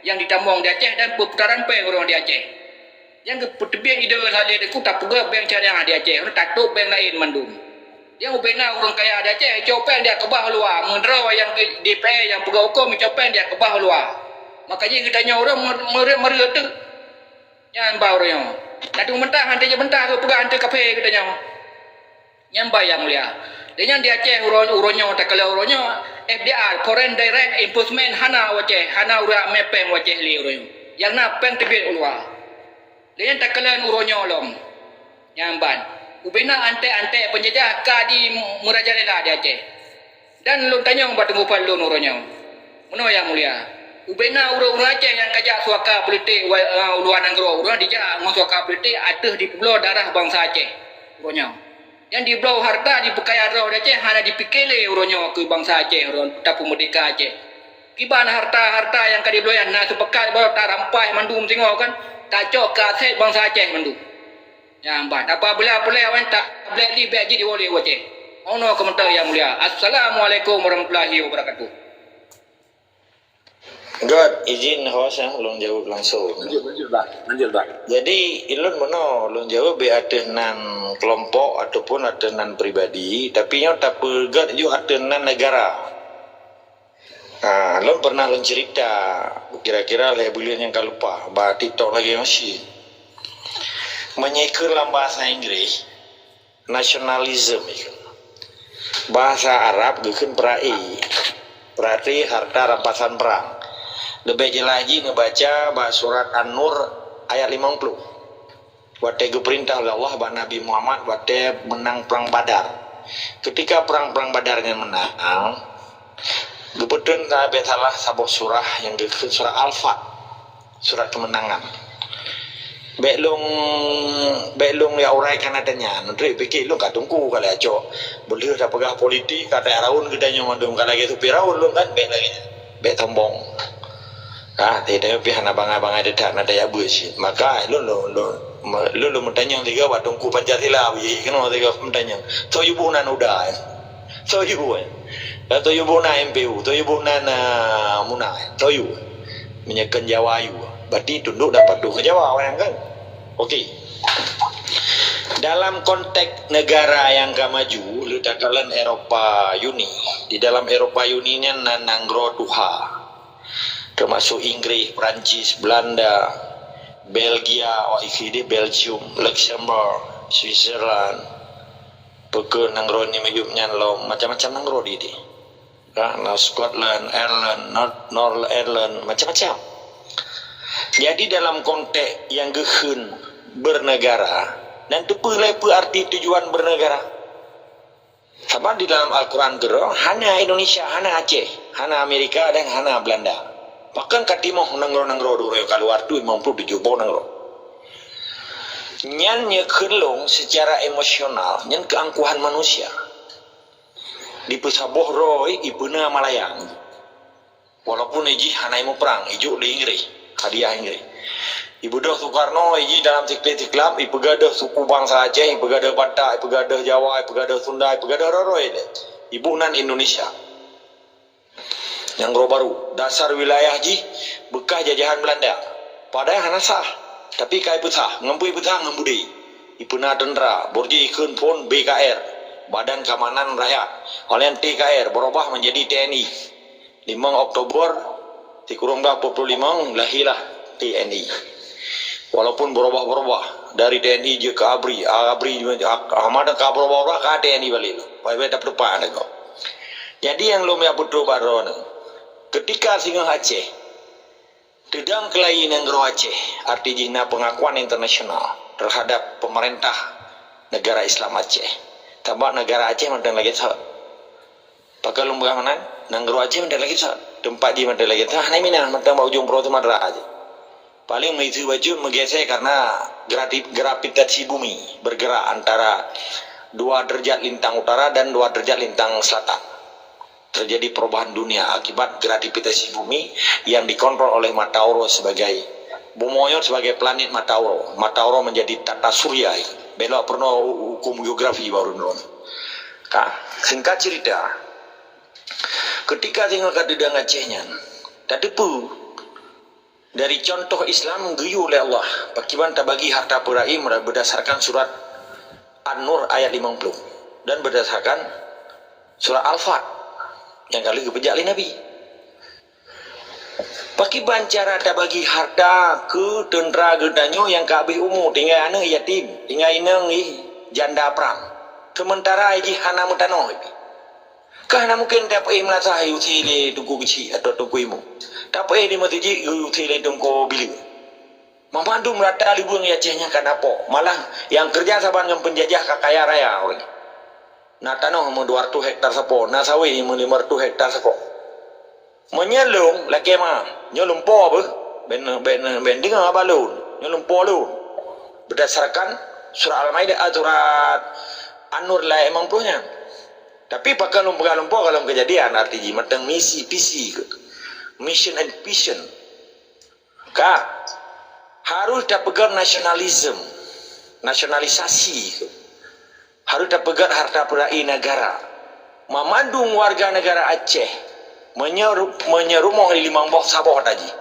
nyang ditamong di Aceh dan peuputaran péng uroe di Aceh. Nyang geupeuteubiet ide lheueh lé teungku tapeugah bank syariah di Aceh, uroe tatôb bank laén mandum. Nyang ubena ureuëng kaya di Aceh, icok péng dijak keubah luwa. Meudroe nyang di-, D P R nyang peugah hukôm, icok péng dijak keubah luwa. Maka jih geutanyoe ureuëng meuret-meuret teuk. Nyan ba ureuëng nyoe. Laju mentah, hana jeuet bantah geupeugah hana kafé geutanyoe. Nyan ba nyang mulia. Dan nyan di Aceh uroe, uroe nyoe, takalon uroe nyoe, F D I, Foreign Direct Investment hana u Aceh, hana ureuëng amé péng u Aceh lé uroe nyoe. Nyang na péng teubiet u luwa. Lé nyan takalon uroe nyoe lom. Nyan ban. Ubena antek-antek peunjajah ka jimeurajalela di Aceh. Dan lôn tanyong bak teungku pat lôn uroe nyoe. Meunoe nyang mulia. Ubena ureuëng-ureuëng Aceh nyang ka jak suaka politik wa-, eh, u luwa nanggroe, ureuëng dijak ngon suaka politik ateueh jipeubloe darah bansa Aceh. Uroe nyoe. Nyang jibloe harta jipeukaya droe di Aceh hana jipike lé uroe nyoe keu bansa Aceh, uroe tapeumeurdeka Aceh. Kiban harta-harta nyang ka jibloe nyan na seupakat bak tarampai mandum singoh kan, tacok keu aset bansa Aceh mandum. Nyan ban, apabila peureulée awaknyan tablek lé bék jih diwoe lé u Aceh. Meunoe keumeunteue nyang mulia. Assalamualaikum warahmatullahi wabarakatuh. Göt, izin host, eh, lôn jaweueb langsung. Lanjut, lanjut, Bang. Lanjut, Bang. Jadi, ulôn meunoe lôn jaweueb bék ateueh nan keulompok ataupun ateueh nan pribadi, tapi nyoe tapeugöt ju ateueh nan negara. Ha, lôn pernah lôn cerita, kira-kira lhée buleuen nyang ka leupah, bak TikTok lagée masih. Meunyoe kheun lam bahasa Inggréh, nasionalisme ikheun. Bahasa Arab geukheun peura'i. Peura'i harta rampasan perang. Leubeh jeulaih jih neubaca bak surat An-Nur ayat limong ploh. Watée geupeurintah lé Allah bak Nabi Muhammad watée meunang Perang Badar. Ketika perang-perang Badar nyan meunang, geupeuteun ka bék salah saboh surah nyang geukheun surah Al-Fath, surat keumeunangan. Bék lôn, bék lôn ya uraikan ata nyan, treuk pike lôn ka teungku ka lheueh cok. Beulheueh tapeugah politik, ka taraun geutanyoe mandum ka lagée su Firaun lôn kan, bék lagée nyan. Bék sombong. Ah, teuh pih hana bangai-bangai teutak na daya beuet cit. Maka lôn, lôn, lôn, lôn, lôn meutanyong tiga bak teungku Pancasila, biji keunoe tiga meutanyong. Soe yue boh nan UDA, eh? Soe yue boh, eh? Soe yue boh nan M P U, soe yue boh nan, ah, MUNA, eh? Soe yue? Meunyoe kheun Jawa yue, berarti tunduk dan patuh keu Jawa awaknyan kan? Oke. Dalam konteks negara nyang ka maju, leuh takalon Eropa Uni. Di dalam Eropa Uni nyan na nanggroe tuha. Teumasok Inggréh, Perancis, Belanda, Belgia, oh, ikheun di Belgium, Luxembourg, Switzerland, peue keuh nanggroe nyang miyueb nyan lom, macam-macam nanggroe di, di. Ka, na Scotland, Ireland, North, North Ireland, macam-macam. Jadi dalam konteks nyang geukheun bernegara, nyan teupeue lé peue arti tujuan bernegara? Sabab di dalam Al-Quran keudroe, hana Indonesia, hana Aceh, hana Amerika dan hana Belanda. Bahkan ka timoh nanggroe-nanggroe di uroe ka luwa tu limong ploh tujoh boh nanggroe. Nyan nyeukheun lôn secara emosional, nyan keuangkuhan manusia. Dipeusaboh droe, ipeuna Malaya. Walaupun ijih hana imuprang, ijok lé Inggréh, hadiah Inggréh. Ibeudôh Soekarno, ijih dalam sikli-siklam, ipeugah deuh suku bansa Aceh, ipeugah deuh Batak, ipeugah deuh Jawa, ipeugah deuh Sunda, ipeugah deuh roi-roi deh. Iboh nan Indonesia. Nanggroe baru, dasar wilayah jih bekas jajahan Belanda. Padahai hana sah, tapi ka ipeusah, ngon peue ipeusah, ngon beudé. Ipeuna teuntra, boh jih ikheun phon B K R, Badan Keamanan Rakyat. Óh lheueh T K R, beurubah menjadi T N I. Limong Oktober sikureueng blaih peuet ploh limong lahirlah T N I. Walaupun berubah-berubah dari T N I je ke ABRI, ABRI hana ka berubah-ubah ka T N I balik. Baik-baik tak pelupa ada kok. Jadi nyang lôn jak peutrok bak droeneuh, ketika singoh Aceh teudong keulayi nanggroe Aceh, arti jih na pengakuan internasional terhadap pemerintah negara Islam Aceh. Sabab negara Aceh mantong lagèe sot. Pakon lôn peugah meunan, nanggroe Aceh mantong lagèe sot. Teumpat jih mantong lagèe sot. Hana minah mantong bak ujong Pulo Sumatera Aceh. Paling meuisu bacut meugeser karena grati-, gravitasi bumi bergerak antara dua derajat lintang utara dan dua derajat lintang selatan. Terjadi perubahan dunia akibat gravitasi bumi yang dikontrol oleh Matauro sebagai, bumoe nyoe sebagai planet Matauro. Matauro menjadi tata surya. Belok peurunoe hu-, hukum geografi baru nurun. Ka, singkat cerita, ketika singoh ka teudong Aceh nyan, tateupeue dari contoh Islam geuyue lé Allah, pakriban tabagi harta peura'i berdasarkan surat An-Nur ayat lima puluh dan berdasarkan surat Al-Fat nyang ka lheueh geupeujak lé Nabi. Pakriban cara tabagi harta keu teuntra geutanyoe nyang ka habéh umu, tinggai aneuk yatim, tinggai inong jih janda prang, seumeuntara jih hana meutanoh. Ka hana mungken tapeuéh meulasah geuyue lé Teungku Keuchik atawa Teungku Imum. Tapeuéh di meuseujid geuyue lé Teungku Bileu. Banmandum rata libueng Aceh nyan ka na po. Malah nyang keureuja saban ngon peunjajah ka kaya raya ureueng. Na tanoh meu dua ratus hektar sapo, na sawéh meu lima ratus hektar sapo. Meunyoe lôn lakèe ma, nyoe lôn po beuh, ben, ben, ben deungö haba lôn, nyoe lôn po lôn. Berdasarkan surat Al-Maidah, ah, surat An-Nur ayat lima puluh nyan. Tapi pakon lôn peugah lôn po, ka lom keujadian, arti jih mantong misi visi keu. Mission and vision. Ka, harôh tapeugöt nasionalisme, nasionalisasi keu. Harôh tapeugöt harta peura'i negara. Banmandum warga negara Aceh, meunyoe ru-, meunyoe rumoh limong boh saboh ata jih.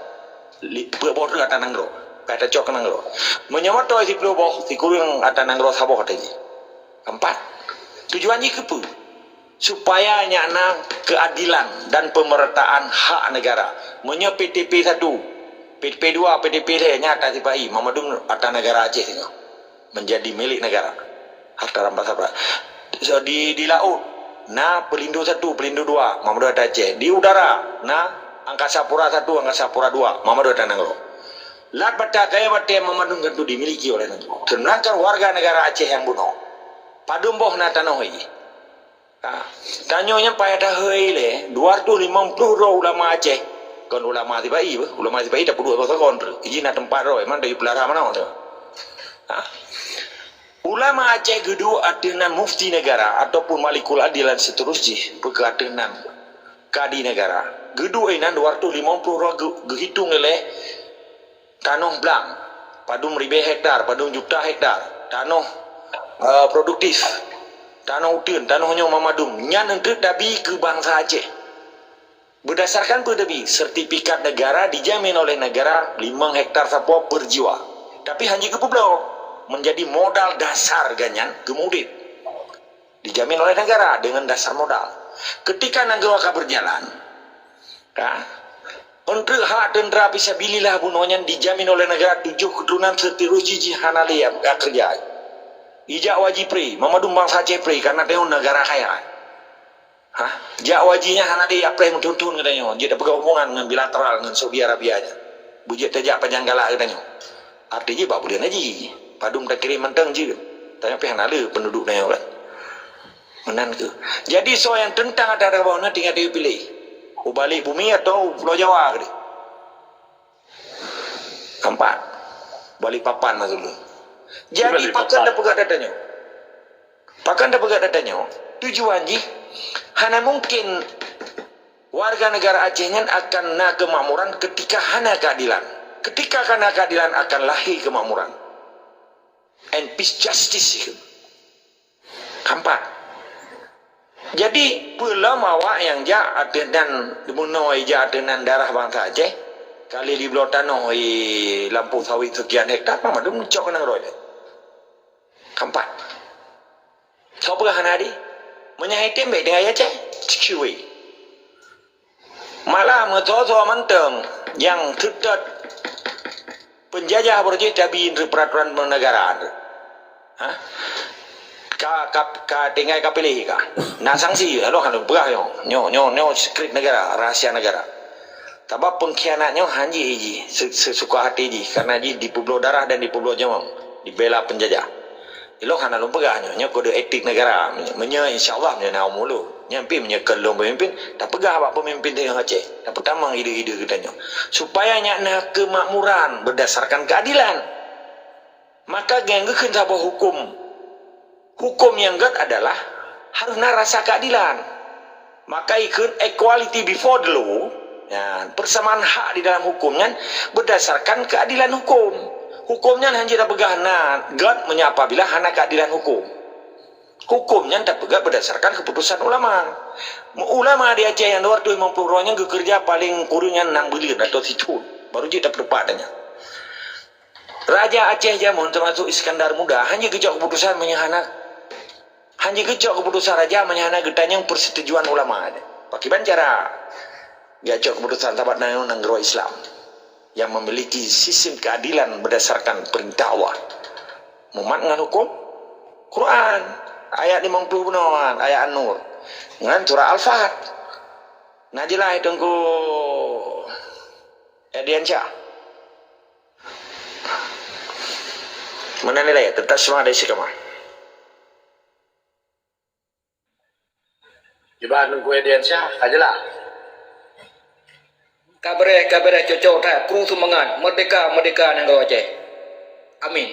Li-, peuet boh treuk ata nanggroe. Ka tacok keu nanggroe. Meunyoe moto siplôh boh, sikureueng ata nanggroe saboh ata jih. Keempat, tujuan jih keupeue? Supaya nyan na keadilan dan pemerataan hak negara. Meunyoe P T P satu, P T P dua, P T P lhèe, nyan ata sipa-i, banmandum ata negara Aceh singoh. Menjadi milik negara. Harta rampasan. So, di, di laôt, na Pelindo satu, Pelindo dua, banmandum ata Aceh. Di udara, na Angkasa Pura satu, Angkasa Pura dua, banmandum ata nanggroe. Lat bata kayèe batèe banmandum ka dimiliki oleh nanggroe. Sedangkan warga negara Aceh nyang bunoe, padum boh na tanoh jih. Ha, tanyoe nyan payah tahôi lé, dua ratus limong puluh droe ulama Aceh. Kon ulama sipa-i beuh, ulama sipa-i tapeuduek bak sagon treuk. Jih na teumpat droe, memang dari peulara manoe tu. Ha? Ulama Aceh geuduek ateueh nan mufti negara ataupun malikul adil dan seterus jih, peue keu ateueh nan kadi negara. Geuduek inan dua ratus limong puluh droe geu-, geuhitong lé tanoh blang, padum ribèe hektar, padum juta hektar, tanoh, eh, produktif, tanoh uteuen, tanoh nyoe banmandum, nyan eunteuk tabi keu bansa Aceh. Berdasarkan peue tabi, sertifikat negara dijamin oleh negara limong hektar sapo per jiwa. Tapi hana geupeubloe, menjadi modal dasar gobnyan geumeuudép. Dijamin oleh negara dengan dasar modal. Ketika nanggroe ka berjalan, ka, eunteuk hak teuntra fisabilillah bunoe nyan dijamin oleh negara tujoh keuturonan seterus jih hana lé nyang keureuja. Ijak u haji pré, banmandum bansa Aceh pré, karena tanyoe negara kaya. Hah? Jak u haji nyan hana lé nyang preh meuthon-thon geutanyoe, jeuet tapeugah hubungan ngon bilateral ngon Saudi Arabia nyan. Beujeuet tajak pajan galak geutanyoe. Arti jih bak buleuen haji. Padum takirém mantong jeuet. Tanyoe pih hana le penduduk tanyoe kan. Meunan keuh. Jadi soe nyang teuntang ata-ata boh nyan tinggai tapiléh. U Balikbumi atawa u Pulo Jawa keudéh. Nampak? Balikpapan maksud lôn. Jadi pakon tapeugah ata nyoe? Pakon tapeugah ata nyoe? Tujuan jih hana mungkin warga negara Aceh nyan akan na keumakmuran ketika hana keadilan. Ketika ka na keadilan akan lahé keumakmuran. And peace justice itu. Keempat. Jadi, peue lom awak nyang jak ateueh nan, bunoe jak ateueh nan darah bansa Aceh, ka lheueh jibloe tanoh i lampôh sawét seukian hektar, banmandum cok nanggroe. Keempat. Soe peugah hana adé? Meunyo item bèk tinggai Aceh. Cikiwe. Malah meusoe-soe mantong nyang seutôt Peunjajah baroe jih tabi peuraturan negara. Ha? Ka, ka, ka tinggai ka piléh ka. Na sanksi, lôn hana peugah nyoe. Nyoe, nyoe, nyoe secret negara, rahasia negara. Sabab pengkhianat nyoe hana jih, jih se-, sesuka hati jih, karena jih dipeubloe darah dan dipeubloe nyawöng, dibela peunjajah. Ilôn hana lôn peugah nyoe, nyoe kode etik negara. Meunyoe insya Allah meunyoe na umur lôn, nyan pih meunyoe keu lôn peumimpin, tapeugah bak peumimpin teuh Aceh, tapeutamong ide-ide geutanyoe. Supaya nyan na keumakmuran berdasarkan keadilan. Maka nyang geukheun saboh huköm. Huköm nyang gét adalah harus na rasa keadilan. Maka ikheun equality before the law, ya, persamaan hak di dalam huköm nyan berdasarkan keadilan huköm. Huköm nyan hana jeuet tapeugah na gét meunyoe apabila hana keadilan huköm. Huköm nyan tapeugah berdasarkan keputusan ulama. Ulama di Aceh nyang dua ratus lima puluh droe nyan geukeureuja paléng kureueng nyan nam buleuen atau sithon, baru jeuet tapeutupat nyan. Raja Aceh jameun, teumasuk Iskandar Muda, hana geucok keuputusan meunyoe hana, hana geucok keuputusan raja meunyoe hana geutanyong persetujuan ulama. Pakriban cara geucok keuputusan? Sabab na nanggroe Islam yang memiliki sistem keadilan berdasarkan perintah Allah. Mumat ngon huköm Quran, ayat limong puluh bunoe, ayat An-Nur, ngon surah Al-Fat. Na jeulaih Teungku Ediansyah? Meunan nilai, teutap seumangat dari si kama. Iban Teungku Ediansyah, ka jeulaih. Ka beureh, ka beureh, cocok that, kru seumangat, merdeka, merdeka nanggroe Aceh. Amin.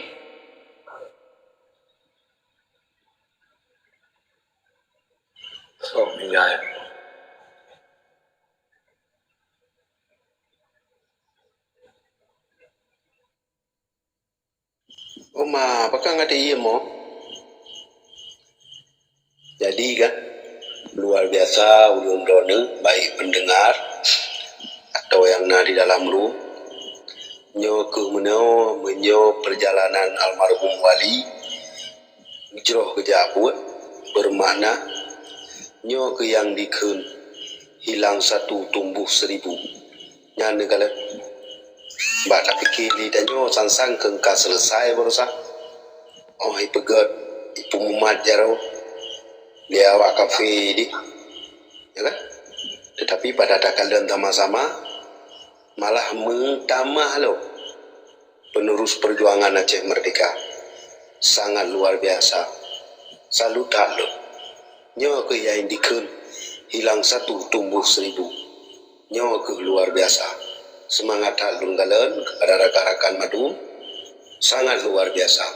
Oh, meninggal. Oma, pakon gata iem, oh? Jadi kan, luar biasa ulôn droeneuh, baik pendengar atau nyang na di dalam room. Nyoe keuh meunoe, meunyoe perjalanan almarhum Wali jroh geujak buet, bermakna nyoe keuh nyang dikheun hilang satu tumbuh seribu. Nyan neukalon. Bak tapike lé tanyoe sang-sang keu ka selesai baroesa. Oh, ipeugét, ipumumat jaroe lé awak kafé dih. Ya kan? Tetapi pada takalon sama-sama, malah meutamah lom penerus perjuangan Aceh Merdeka. Sangat luar biasa. Salut that lom. Nyoe keuh nyang dikheun hilang satu tumbuh seribu. Nyoe keuh luar biasa. Seumangat that lôn kalon kepada rakan-rakan mandum. Sangat luar biasa.